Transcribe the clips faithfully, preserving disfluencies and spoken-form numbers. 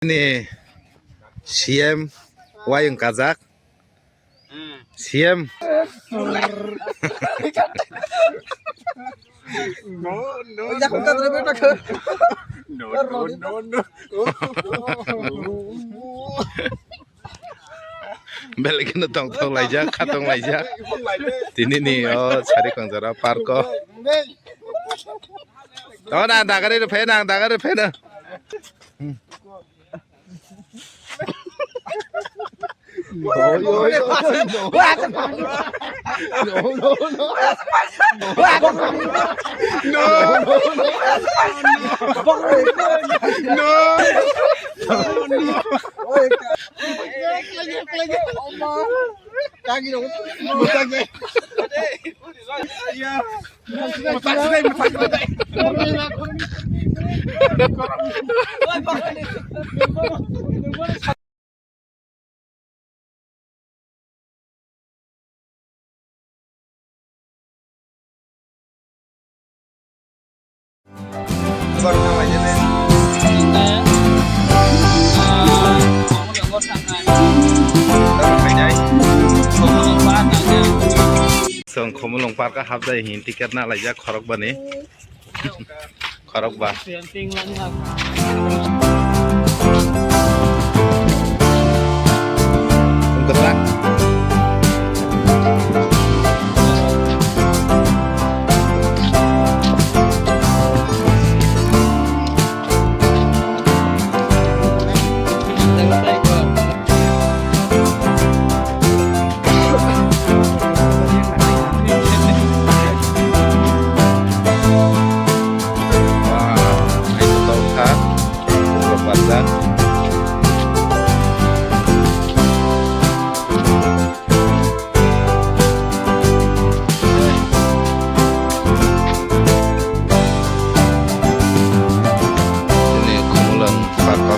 Ni C M wayung kajak. C M. No, no, no, no, no. Belai kheno tong tong laijak, kha tong laijak. Tini ni o sari kangjara park o. O nang dagari rw phai, nang dagari rw phai na. Chwng Khumulwng park o hapjai hini ticket na laijak khorokbani. Khorokba. Ini Khumulwng park o.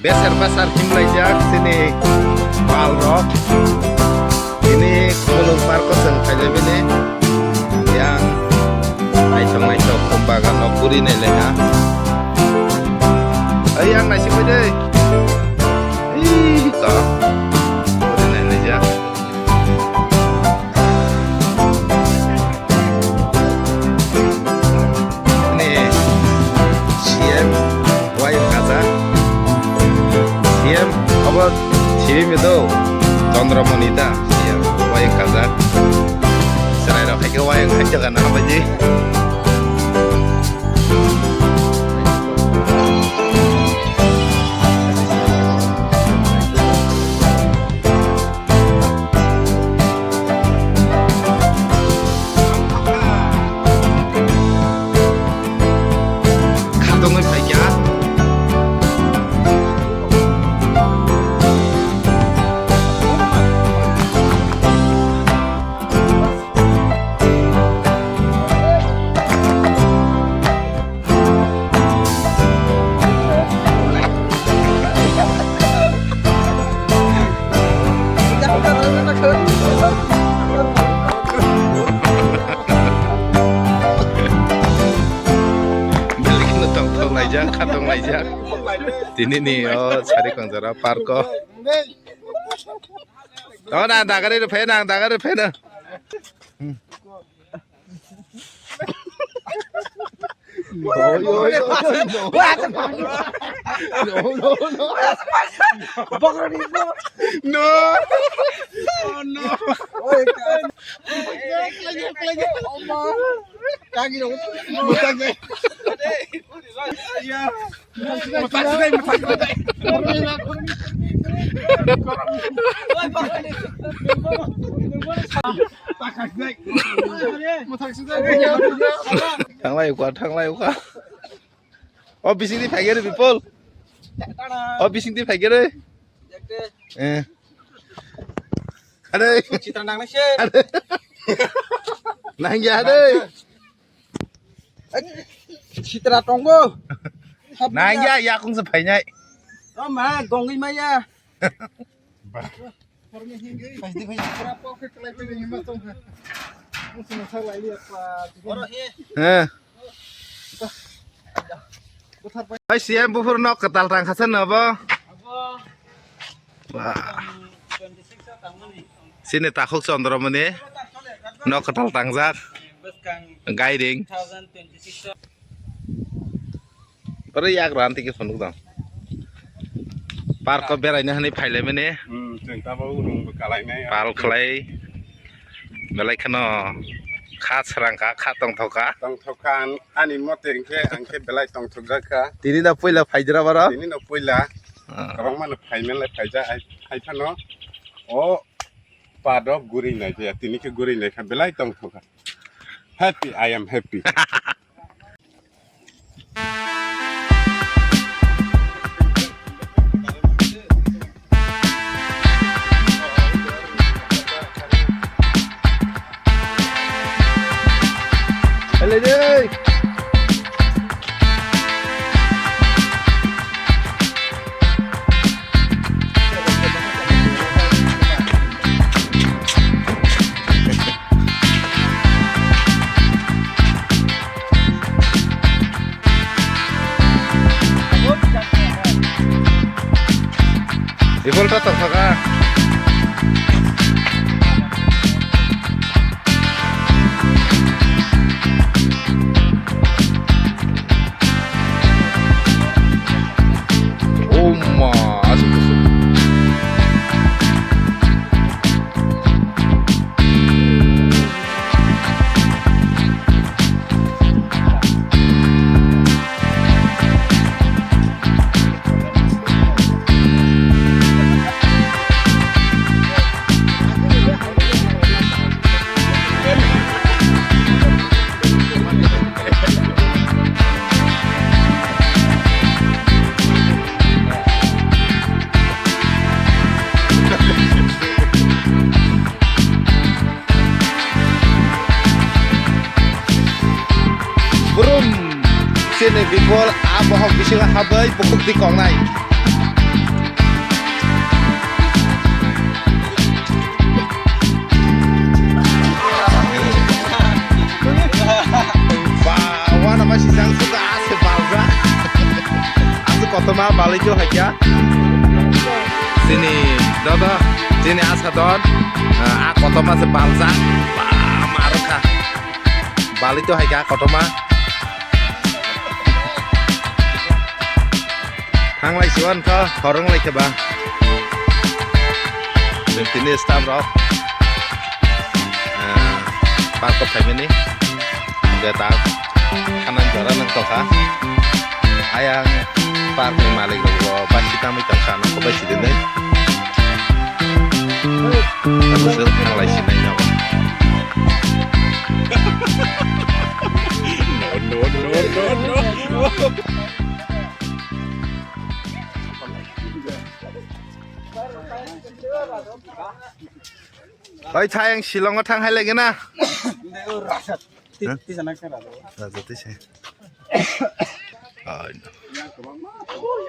Beser basar himlaijak chini pal rok. Ini Khumulwng park o chwng phailaimani yang naithok naithok khum bagan no puri nai leha. Ai yang naisik bai de. Ih, to. Puri nai leha. Ni C M wayung kajak. C M abo simi mido Chandramani da C M wayung kajak. Serai rok hai khe wayung hai jaga na baji. Khatungwi phaikha. Belai kheno tongthok laijak, khatong laijak. Tini ni o sari kangjara park o. O nang dagari rw phai, nang dagari rw phai na. No. Oh, no. Thanglai ukha, thanglai ukha. O bising di phai khe re, people. O bising di phai khe re. Eh. Are. Chitra nangnai se. Are. Nangya de. Sitra tongo. Nangya, yakung se phainai. O ma, gongwi maya. Phaidi, phaidi. Eh. Hai, siam buphur nok kwtal tang kha sa no bo. Wah. Sini Takhuk Chandramani nok kwtal tangjak. Gairing. Oro yak ran tiki phunuk dong. Park o beraina hani phailai mani. Hmm, chwng tabuk rung bo kalai nai. Pal khlai. Belai kheno kha srang kha, kha tongthok kha. Tongthok kha, an-, ani mote hwnkhe, ang khe belai tongthok jak kha. Tini no puila phaijra baro? Tini no puila. Ah. Kwbangma no phaimanlai phaijak, ai, phai phano. O padok guri nai khe, tini khe guri nai kha, belai tongthok kha. Happy, I am happy. Ipol ta tongthok kha. Oh ma, asuk kusuk. Brum! Sini Bipol a bohok bisingo habwi bukhuk twi kongnai. Ba, wana ma sisang suka ase balra. Asu kotoma balai jo haikya. Sini dodo, sini asa don. Ah, a kotoma se balja. Ba, marokha. Bali to hai kha kotorma. Thanglai siwan kha, horong lai khe ba. Tini staff rok, ah, park o phaimani. Hingke ta khanan jora nang tokha. Ayang park ni malik rok bo baisi tamui tongkha, nokho baisi dinwi. Tabuk se thanglai sinai no. No, no, no, no, no. Oi, thayang Shillong o thang hai lagi na. Huh? Raja tise. Ai, no.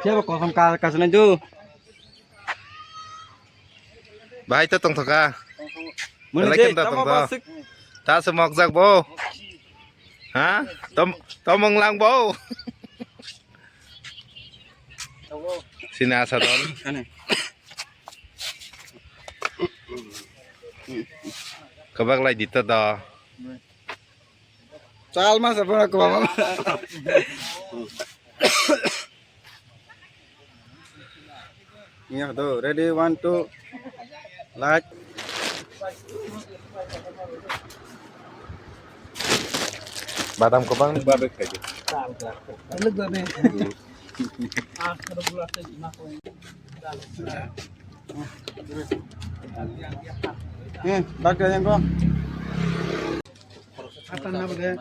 Siapa kosong ka-, kasih lanjut? Bahai to tongthoka. Mani belai je, kenda tamo tongtho. Basik. Ta se mokjak bo. Ha? Tom, tomong lang bo. Sini asa don. Ane. Kebak lai dito do. Chal mas apa ko mama. Ya do, ready, one, two, light. Badam kebang ni babe khaji. Hmm, bakal yang kau. Atan na bade.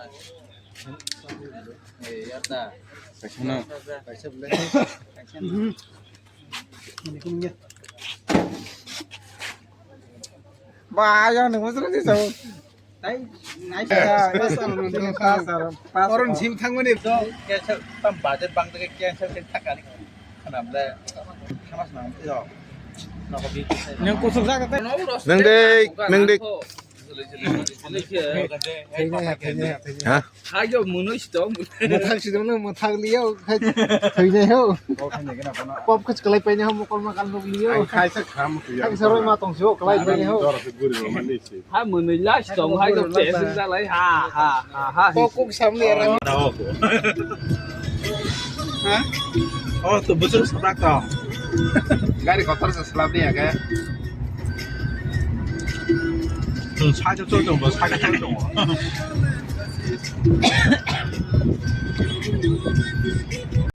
Kaisa na. Ba, yang nang musra di sao. Tai, nai. Pas alam, pas alam, pas alam. Oron jim thangmani. Cancel, tam budget bang tege cancel ke thakani. Khanam le. Khamas nang tio. Nang kusuk jaga tai. Nang dei, nang dei. Thwinai ha, thwinai ha, thwinai ha. Ha? Hayo mwnwi si tong. Mwthang si tongno, mwthang liya, khai thwinai ho. Pop khe kwlai painai ho, mokol ma kan nuk liya. Khai sa kham tu ya. Khai sa roi ma tong si ho, kwlai painai ho. Ha mwnwi la si tong, hayo tes dalai, ha, ha, ha, ha. Pop kok samni era. Ha? Oh, to bwswk swprak tong. Gari kotor se swlapni age. Chwng side o chwng tongo, side o chwng tongo.